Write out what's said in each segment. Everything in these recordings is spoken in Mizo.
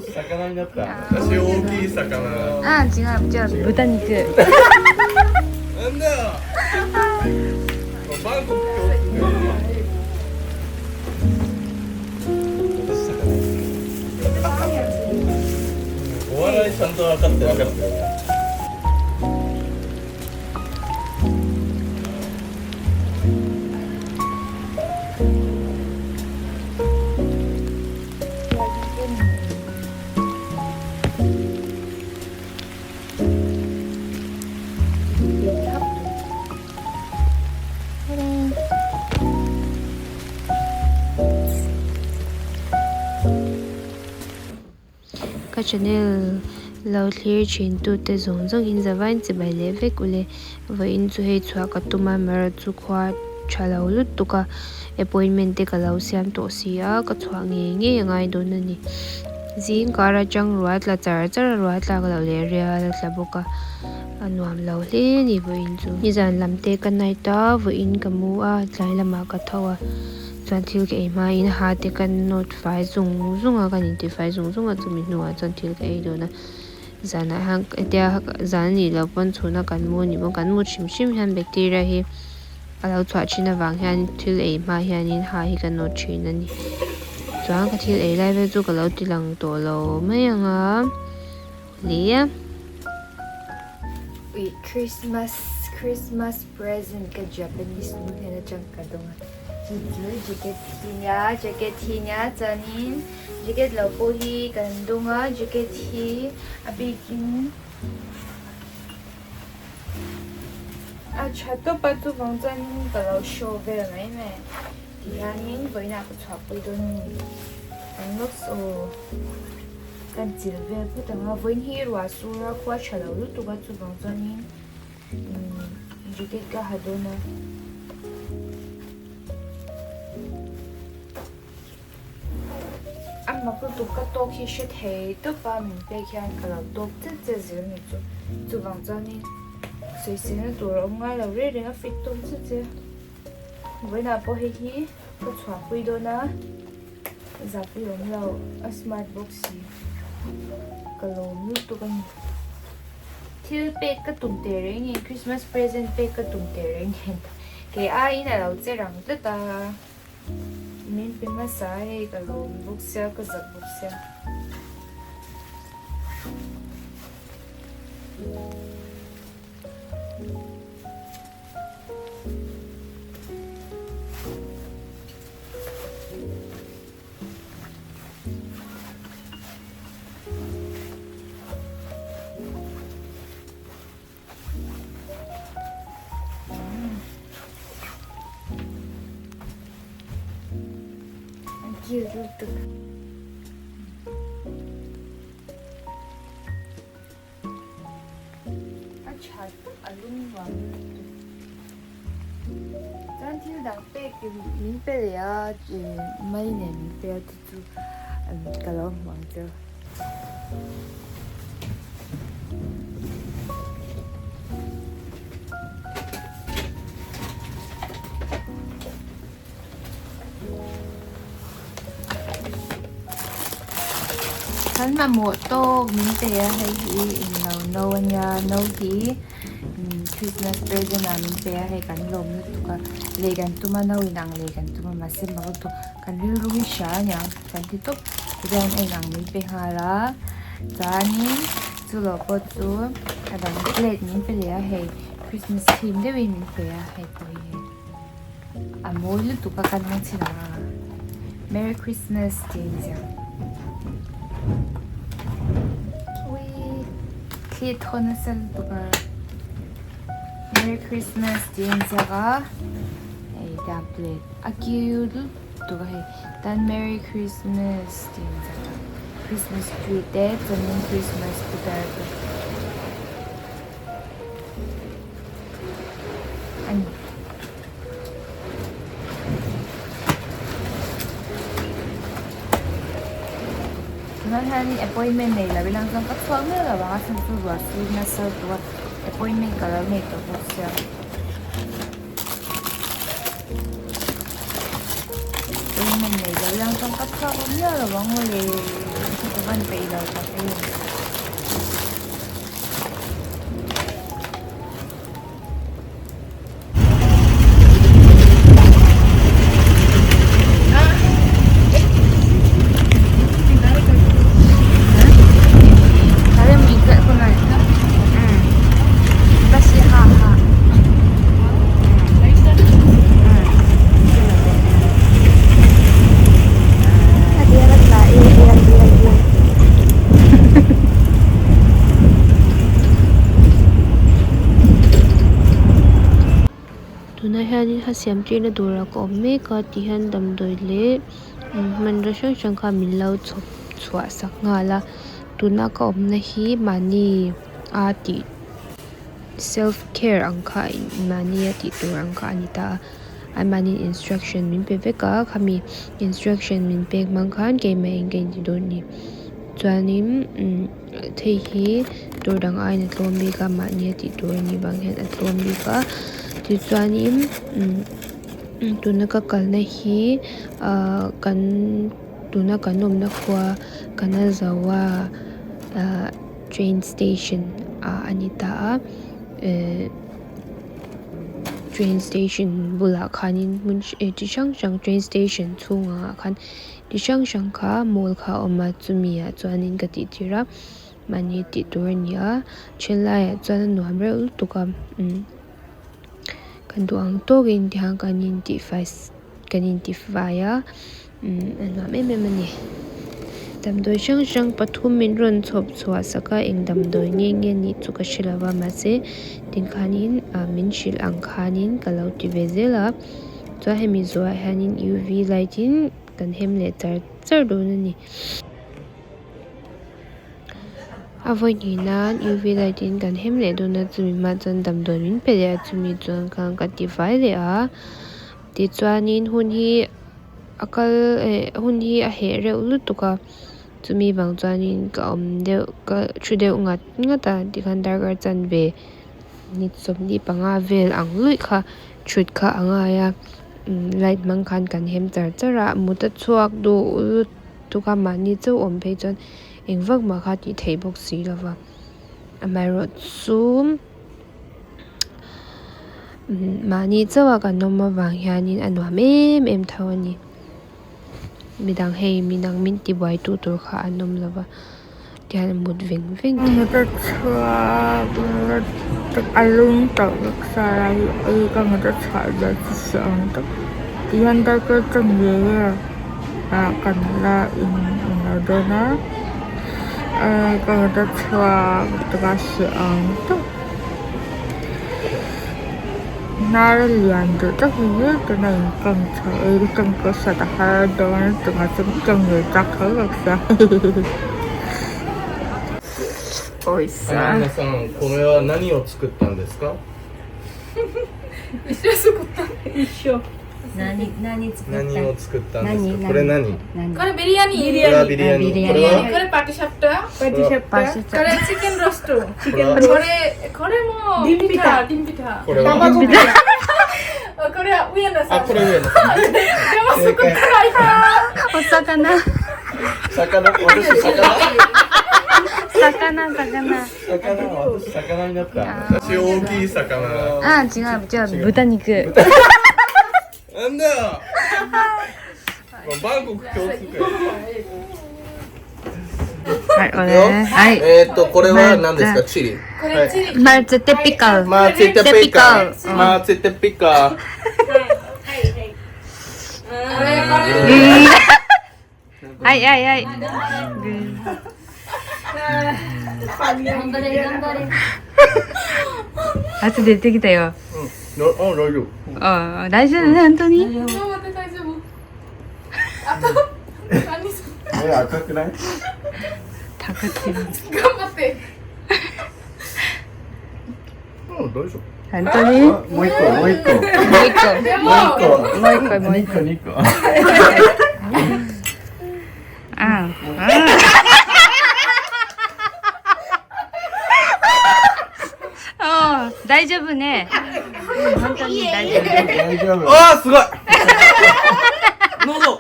魚になった私大きい魚あ違う違う豚肉なんだよバンコク共通私魚お笑いちゃんと分かってなかったよね Ka channel lo thlir thin tute zawng zawng in zavain chibai leh vek ule vawiin chu hei chhuah ka tum a amaherawh chu khua tha lo lutuk a appointment te ka lo siam tawh si a ka chhuah ngei ngei a ngai dawn a ni zing kar atang ruah a tla char char a ruah a tlak loh leh rial a tla bawk a a nuam lo hle a ni vawiin chu nizan lam te ka night a vawiin ka mu a tlai lamah ka tho a. Chuan thil ka ei hmain ha te ka nawt fai zung zung a kan inti fai zung zung a chumi hnuah chuan thil ka ei dawn a zanah hian hetia zan a nih loh pawn chhuna kan mu anih pawn kan mut hrim hrim hian bacteria hi a lo chhuah thin avang hian thil ei hma hianin ha hi ka nawt thin a ni chuan ka thil ei lai vel chu ka lo ti lang tawh lo mai ang a hle. Ui Christmas Christmas present ka Japanese nu hnen atang ka dawng a chu chu jacket hi nia jacket hi nia chuanin jacket lo pawh hi kan dawng a jacket hi a bikin a tha tawp a chuvang chuanin ka lo show vel mai mai tihianin vawiinah ka chhuahpui dawn a ni an lawks aw. Kan chil vel phawt ang a, vawiin hi ruah sur a khua tha lo lutuk a chuvang chuanin jacket ka ha dawn a. A mak lutuk ka tawk hi hre thei tawp a min pek hian ka lo tawk chet chet zel ni chu chuvang chuanin sawiselna tur a awm ngai lo reng reng a fit tawk chet chet a vawiinah pawh hei hi ka chhuahpui dawn a. Zapui awm lo a smart bawk si ka lawm lutuk a ni. Thil pek ka tum teh reng in Christmas present pek ka tum teh reng in kei aiin a lo che rang tlat a min pe hmasa a hei ka lawm bawk sia ka zak bawk sia. Cute lutuk. A tha tak a lum vang lutuk. Chuan thil dang pek min pe leh a mai nen min pe a chu chu ka lo hmu ang che. Kan mamawh tawk min pe a hei hi englo no a nia no hi Christmas present ah min pe a hei kan lawm lutuk a lei kan tum a no inang lei kan tum a mahse mak lutuk kan rilru hi hria a niang kan ti tawp tihian a inang min pe nghal a chuanin chu lo pawh chu a dang plate min pe leh a hei Christmas theme deuhin min pe a hei pawh hi hei. A mawi lutuk a kan hmang chhin ang a Merry Christmas tih a inziak uii thli thaw nasa lutuk a Merry Christmas tih a inziak a hei tiang plate a cute lutuk a hei tan Merry Christmas tih a inziak a Christmas tree te chuanin Christmas putar te. A ni. Tunah hianin appointment nei lo ila chuan ka chhuak miah lo ang a chhan chu ruah sur nasa lutuk a appointment ka lo nei tawh bawk sia. Appointment. Appointment nei lo ilang chuan ka chhuak awm miah lo ang mawle ka van peih lo tak em. Tunah hianin a siam tirna dawrah ka awm mek a ti hian damdawi leh hmanraw hrang hrang kha min lo chhawp chhuah sak nghal a tuna ka awmna hi mahni a tih self care ang kha mahni a tih tur ang kha a ni ta a an mahni instruction min pe vek a khami instruction min pek hmang khan keimah in ka inti dawn a ni chuanin umm thei hi tur dang aiin a tlawm bik a mahni a tih tur anih vang hian a tlawm bik a tichuanin umm tuna ka kalna hi ahh kan tuna kan awmna khua kanazawa ahh train station ah a ni ta a ehh train station bulah khanin hmun chi hrang hrang train station chhungah khan chi hrang hrang kha mall kha a awm a chumi ah chuanin ka tih tir a mahni tih tur a ni a then laiah chuan a nuam reuh lutuk a umm kan duh ang tawkin tihian kan intihfai kan intifai a umm a nuam em em a ni damdawi hrang hrang pathum min rawn chhawp chhuah sak a eng damdawi nge nge anih chu ka hre lova mahse tikhanin ah min hrilh ang khanin ka lo ti ve zel a chuan hemi zawhah hianin U V light in kan hem leh char char dawn a ni. A vawi hnih nan U V light in kan hem leh dawn a chumi hma chuan damdawi min pe leh a chumi chuan khan ka tifai leh a tichuanin hun hi a kal eh hun hi a heh reuh lutuk a chumi vang chuanin ka awm deuh ka thu deuh ngat ngat a tikhan darkar chanve ni 25 vel ang luih kha thut kha a ngai a light hmang khan kan hem char char a mut a chhuak duh lutuk a mahni chauh awm phei chuan eng vak mah kha tih theih bawk si lo va amaherawhchu mahni chauh a kan awm avang hianin a nuam em em tho a ni midang hei midang min tibuai tu tur kha an awm lo va tihian a mut veng veng theih. Hnar lian duh tak hi tuna in tawng chho e i tawng pawh hriat a har dawn lutuk a chuan tawng ngei tak tho bawk sia アンナさん、これは何を作ったんですか？何何作った何を作ったんです何か？これ何？何これビリヤニこれはビリヤニ。これはこれパティシャプタパティシャこれチキンローストこれはこれこれもディンピタディンピタこれはこれは上野さあ、んこれ上野さん。でもすごく辛いお魚魚、私魚。魚魚魚、私魚になった。私大きい魚。あ違う違う豚肉なんだよ。バンコク共通かよ。はいこれはいこれは何ですか？チリ。これチリマルツテピカルマーチテピカ。マーチテピカ。これこれはいはいはい汗出てきたようん、あ、大丈夫。あ大丈夫ね本当にもう待って大丈夫あと何それえ、赤くない？高ってる頑張ってうん、大丈夫。本当にあ、もう一個、もう一個。もう一個でももう一個もう一二個、二個。個ああ大丈夫ね本当に大丈夫大丈夫。あー、すごい。喉。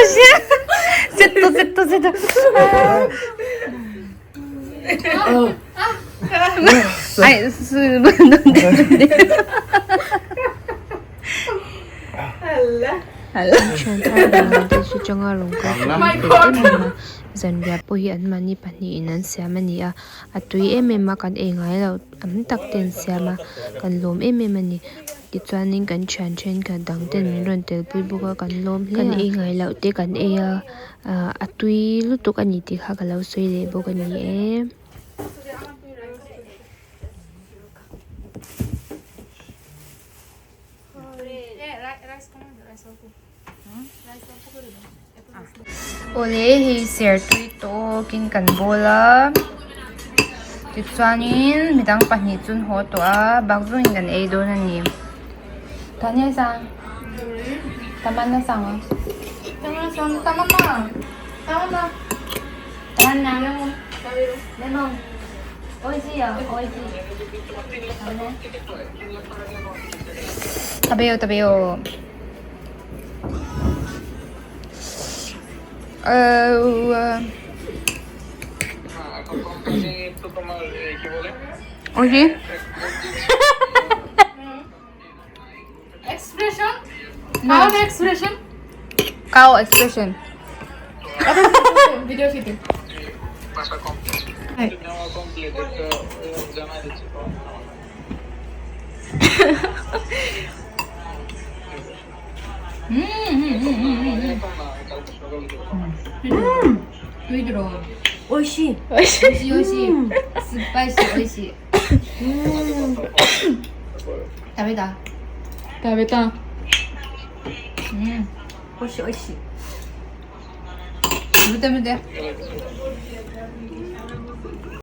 Z Z Z はい水分飲んで飲んで Thian thar dang te chu changa rawng kal pawh an fel em em a zanriah pawh hi an mahni pahnihin an siam a ni a a tui em em a kan ei ngai loh tam tak te an siam a kan lawm em em a ni tichuanin kan thian thenkhat dang ten min rawn tel pui bawk a kan lawm hle a kan ei ngai loh te kan ei a ah a tui lutuk a ni tih kha ka lo sawi leh bawk a ni e. Awle hei sertui tawkin kan bawl a tichuanin midang pahnih chu an haw tawh a bak zawngin kan ei dawn a ni 食べよう食べよう。おいしい Expression? 顔の expression? 顔 expression ビデオ聞いて。 おいしいおいしいおいしい酸っぱいしおいしい食べた食べた。うんおいしいおいしい食べてみて。